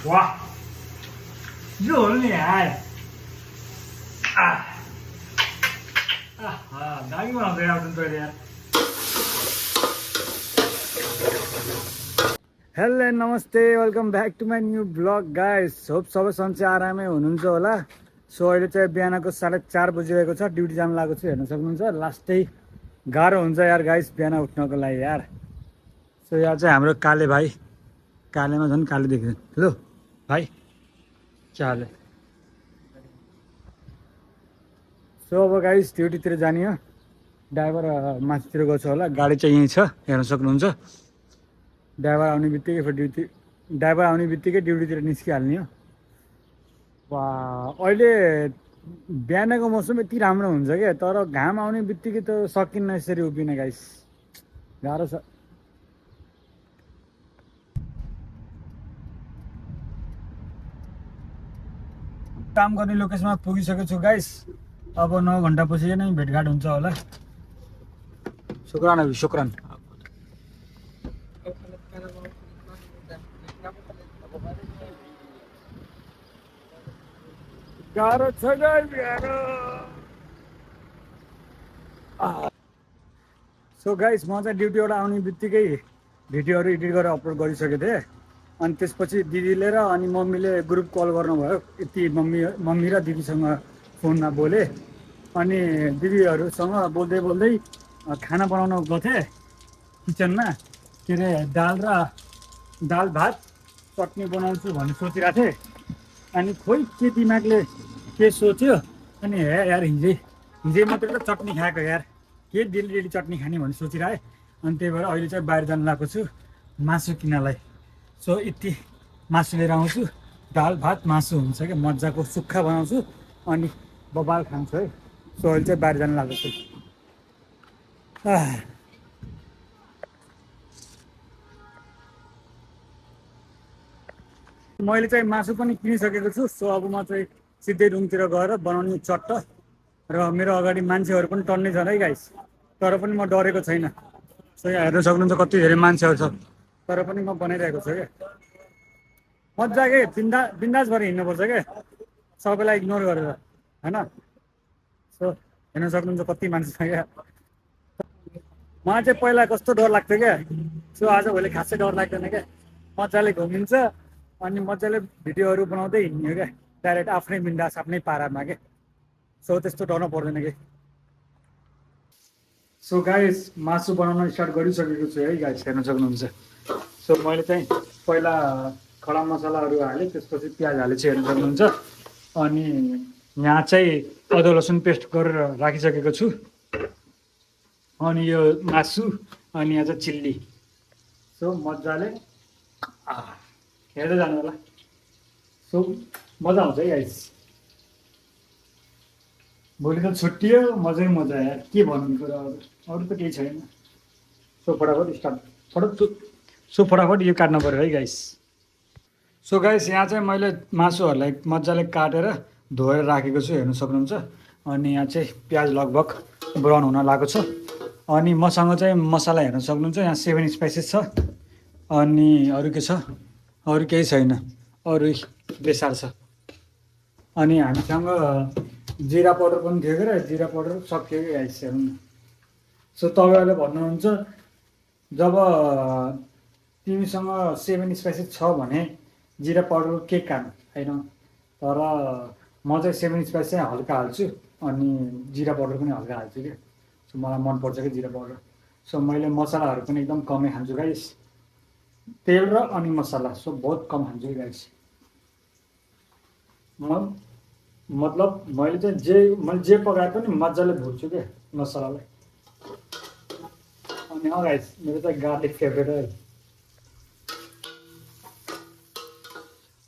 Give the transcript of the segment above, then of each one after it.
哇，热脸！啊दामी बनाउँछ यार जुन तैँले यार। हेलो नमस्ते, welcome back to my new vlog guys. Hope सबै सन्चै आरामै हुनुहुन्छ होला। सो अहिले चाहिँ बिहानको 4:30 बजिरहेको छ, ड्युटी जानु लागेको छु। हेर्न सक्नुहुन्छ, लास्टै गाह्रो हुन्छ यार गाइस बिहान उठ्नको लागि यार। सो यहाँ चाहिँ हाम्रो काले भाइ, कालेमा झन् काले देख्छ। हेलो भाइ, क्या हाल है? सो अब गाइस ड्युटीतिर जाने हो। ड्राइभर माथितिर गएको छ होला, गाडी चाहिँ यहीँ छ, हेर्न सक्नुहुन्छ। ड्राइभर आउने बित्तिकै ड्युटीतिर निस्किहाल्ने हो। वा, अहिले बिहानको मौसम यति राम्रो हुन्छ क्या, तर घाम आउने बित्तिकै त सकिन्न यसरी उभिन गाइस, गाह्रो छ। काम गर्ने लोकेसनमा पुगिसकेको छु गाइस। अब 9 घन्टापछि नै भेटघाट हुन्छ होला। शुक्रान अभी शुक्रान। गाह्रो छ गाइस, गाह्रो। सो गाइस म चाहिँ ड्युटीबाट आउने बित्तिकै भिडियोहरू एडिट गरेर अपलोड गरिसकेको थिएँ। अनि त्यसपछि दिदीले र अनि मम्मीले ग्रुप कल गर्नुभयो। यति मम्मी र दिदीसँग फोनमा बोलेँ। अनि दिदीहरूसँग बोल्दै बोल्दै खाना बनाउन गएको थिएँ किचनमा। के अरे दाल भात चटनी बनाउँछु भन्ने सोचिरहेको थिएँ। अनि खोइ के दिमागले के सोच्यो, अनि हे यार हिजै मात्रै त चटनी खाएको यार, के डेली चटनी खाने भन्ने सोचिरहेँ। अनि त्यही भएर अहिले चाहिँ बाहिर जानु लागेको छु मासु किन्नलाई। सो यति मासु लिएर आउँछु, दाल भात मासु हुन्छ क्या, मजाको सुक्खा बनाउँछु अनि बबाल खान्छु है। सो अहिले चाहिँ बाहिर जानु लागेको छु। मैले चाहिँ मासु पनि किनिसकेको छु। सो अब म चाहिँ सिधै रुमतिर गएर बनाउने चट्ट। र मेरो अगाडि मान्छेहरू पनि टन्नै छन् है गाइस, तर पनि म डरेको छैन। सो यहाँ हेर्न सक्नुहुन्छ कति धेरै मान्छेहरू छ, तर पनि म बनाइरहेको छु क्या। मजाकै बिन्दास भएर हिँड्नुपर्छ क्या, सबैलाई इग्नोर गरेर, होइन। सो हेर्न सक्नुहुन्छ कति मान्छे छ क्या। मलाई चाहिँ पहिला कस्तो डर लाग्थ्यो क्या, सो आजभोलि खासै डर लाग्दैन क्या। मजाले घुमिन्छ अनि मजाले भिडियोहरू बनाउँदै हिँड्ने हो क्या, डाइरेक्ट आफ्नै बिन्दास आफ्नै पारामा क्या। सो त्यस्तो डर्नु पर्दैन कि। सो गाइस मासु बनाउन स्टार्ट गरिसकेको छु है गाइस, हेर्न सक्नुहुन्छ। सो मैले चाहिँ पहिला खडा मसलाहरू हालेँ, त्यसपछि प्याज हालेपछि हेर्न सक्नुहुन्छ। अनि यहाँ चाहिँ अदुवा लसुन पेस्ट गरेर राखिसकेको छु। अनि यो मासु, अनि यहाँ चाहिँ चिल्ली। सो मजाले हेर्दै जानु होला। सो मजा आउँछ है गाइस। भोलि त छुट्टियो, मजै मजा यार, के भन्नु कुरा अरू त केही छैन। सो फटाफट यो काट्नु पऱ्यो है गाइस। सो गाइस यहाँ चाहिँ मैले मासुहरूलाई मजाले काटेर धोएर राखेको छु, हेर्न सक्नुहुन्छ। अनि यहाँ चाहिँ प्याज लगभग ब्राउन हुन लागेको छ। अनि मसँग चाहिँ मसला हेर्न सक्नुहुन्छ, यहाँ 7 स्पाइसेस छ। अनि अरू के छ, अरू केही छैन, अरू बेसार छ। अनि हामीसँग जिरा पाउडर पनि थियो क्या, जिरा पाउडर सकियो कि गाइस, हेर्नु न। सो तपाईँहरूले भन्नुहुन्छ जब तिमीसँग 7 स्पाइसेस छ भने जिरा पाउडर के काम होइन, तर म चाहिँ 7 स्पाइस चाहिँ हल्का हाल्छु अनि जिरा पाउडर पनि हल्का हाल्छु क्या। सो मलाई मनपर्छ कि जिरा पाउडर। सो मैले मसलाहरू पनि एकदम कमै खान्छु गाइस, तेल र अनि मसला सो बहुत कम खान्छु कि गाइस। मतलब मैले जे पकाए पनि मजाले भुट्छु क्या मसलालाई। अनि गाइस मेरो चाहिँ गार्लिक फेभरेट है।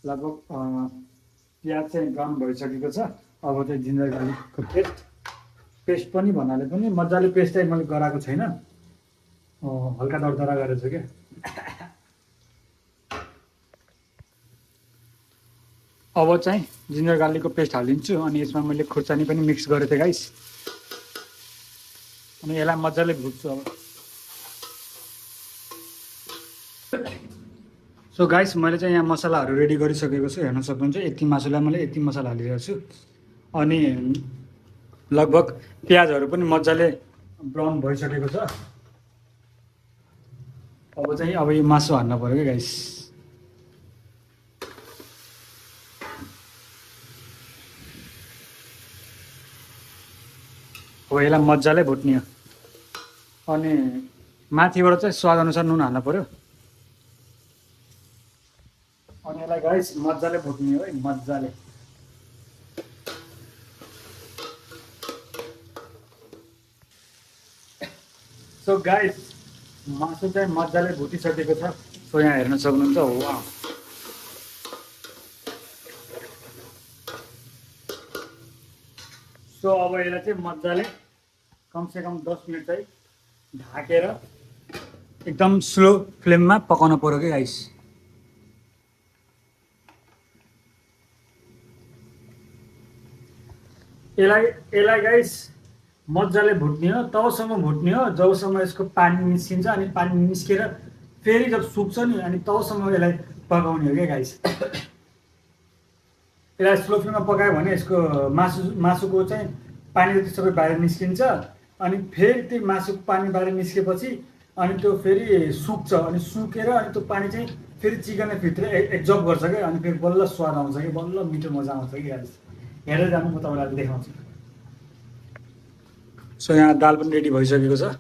लगभग प्याज चाहिँ ब्राउन भइसकेको छ। अब चाहिँ जिन्जर गार्लिकको पेस्ट पनि भन्नाले पनि मजाले पेस्ट चाहिँ मैले गराएको छैन, हल्का दरदरा गरेको छु क्या। अब चाहिँ जिन्जर गार्लिकको पेस्ट हालिदिन्छु। अनि यसमा मैले खुर्सानी पनि मिक्स गरेको थिएँ गाइस। अनि यसलाई मजाले भुट्छु अब। सो गाइस मैले चाहिँ यहाँ मसलाहरू रेडी गरिसकेको छु, हेर्न सक्नुहुन्छ। यति मासुलाई मैले यति मसला हालिरहेको छु। अनि लगभग प्याजहरू पनि मजाले ब्राउन भइसकेको छ। अब यो मासु हाल्न पऱ्यो क्या गाइस। अब यसलाई मजाले भुट्ने हो। अनि माथिबाट चाहिँ स्वादअनुसार नुन हाल्नु पऱ्यो। अनि यसलाई गाइस मजाले भुट्ने हो है, मजाले। सो गाइस मासु चाहिँ मजाले भुटिसकेको छ। सो यहाँ हेर्न सक्नुहुन्छ। वाह, सो अब यसलाई चाहिँ मजाले कमसेकम 10 मिनट चाहिँ ढाकेर एकदम स्लो फ्लेममा पकाउनु पर्यो कि गाइस। यसलाई गाइस मजाले भुट्ने हो, तबसम्म भुट्ने हो जबसम्म यसको पानी निस्किन्छ। अनि पानी निस्केर फेरि जब सुक्छ नि, अनि तबसम्म यसलाई पकाउने हो क्या गाइस। यसलाई स्लो फ्लेममा पकायो भने यसको मासुको चाहिँ पानी जति सबै बाहिर निस्किन्छ। अनि फेरि त्यो मासुको पानी बाहिर निस्केपछि अनि त्यो फेरि सुक्छ। अनि सुकेर अनि त्यो पानी चाहिँ फेरि चिकनले भित्र एब्जर्ब गर्छ क्या। अनि फेरि बल्ल स्वाद आउँछ कि, बल्ल मिठो मजा आउँछ कि गाइस। हेरेर जानु, म तपाईँलाई देखाउँछु। सो यहाँ दाल पनि रेडी भइसकेको छ।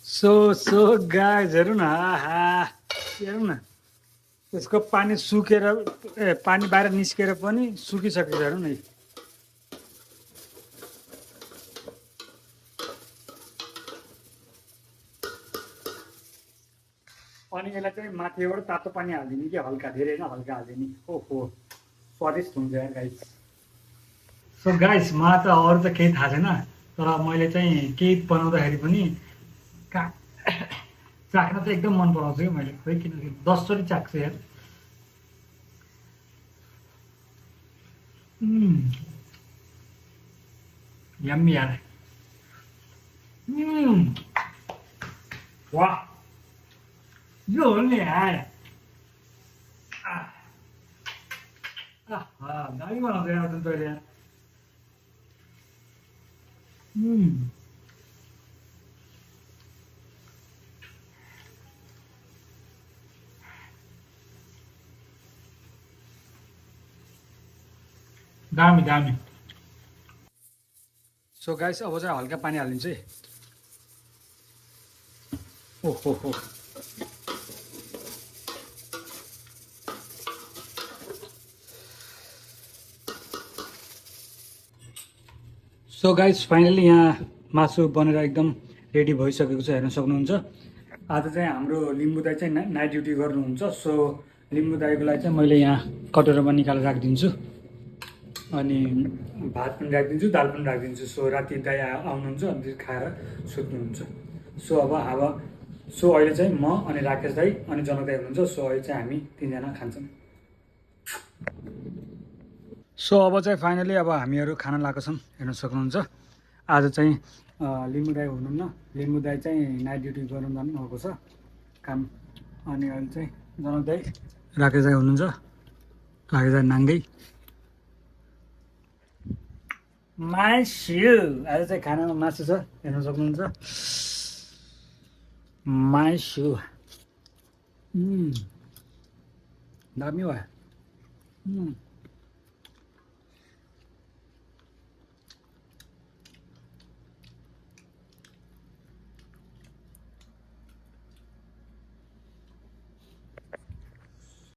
सो गाइस हेरौँ न, आहा हेरौँ न, यसको पानी सुकेर पानी बाहिर निस्केर पनि सुकिसकेको छ। हेरौँ न, अनि यसलाई चाहिँ माथिबाट तातो पानी हालिदिने कि हल्का, धेरै होइन हल्का हालिदिने। ओहो स्वादिष्ट हुन्छ यार गाइस। सो गाइस मलाई त अरू त केही थाहा छैन, तर मैले चाहिँ केही बनाउँदाखेरि पनि चाख्न चाहिँ एकदम मन पराउँछु कि मैले। खोइ किनकि 10 चोटि चाख्छु यार। यम्मी यार। वाह, यो हो नि यार। दामी बनाउँछ यार तैँले यार। दामी दामी। सो गाइस अब चाहिँ हल्का पानी हालिदिन्छु है। ओहो हो, सो गाइस फाइनली यहाँ मासु बनेर एकदम रेडी भइसकेको छ, हेर्न सक्नुहुन्छ। आज चाहिँ हाम्रो लिम्बू दाई चाहिँ नाइट ड्युटी गर्नुहुन्छ। सो लिम्बू दाईको लागि चाहिँ मैले यहाँ कटोरामा निकालेर राखिदिन्छु। अनि भात पनि राखिदिन्छु, दाल पनि राखिदिन्छु। सो राति दाई आउनुहुन्छ अनि खाएर सुत्नुहुन्छ। सो अहिले चाहिँ म अनि राकेश दाई अनि जनक दाई हुनुहुन्छ। सो अहिले चाहिँ हामी 3 जना खान्छौँ। सो अब चाहिँ फाइनली अब हामीहरू खाना लगाएको छौँ, हेर्न सक्नुहुन्छ। आज चाहिँ लिम्बू दाई हुनुहुन्न, लिम्बू दाई चाहिँ नाइट ड्युटी गर्नु जानुभएको छ काम। अनि अहिले चाहिँ जनक दाई राकेश दाई हुनुहुन्छ, राकेश दाई नाङ्गै मासु। आज चाहिँ खानामा मासु छ, हेर्न सक्नुहुन्छ। मासु दामी भयो।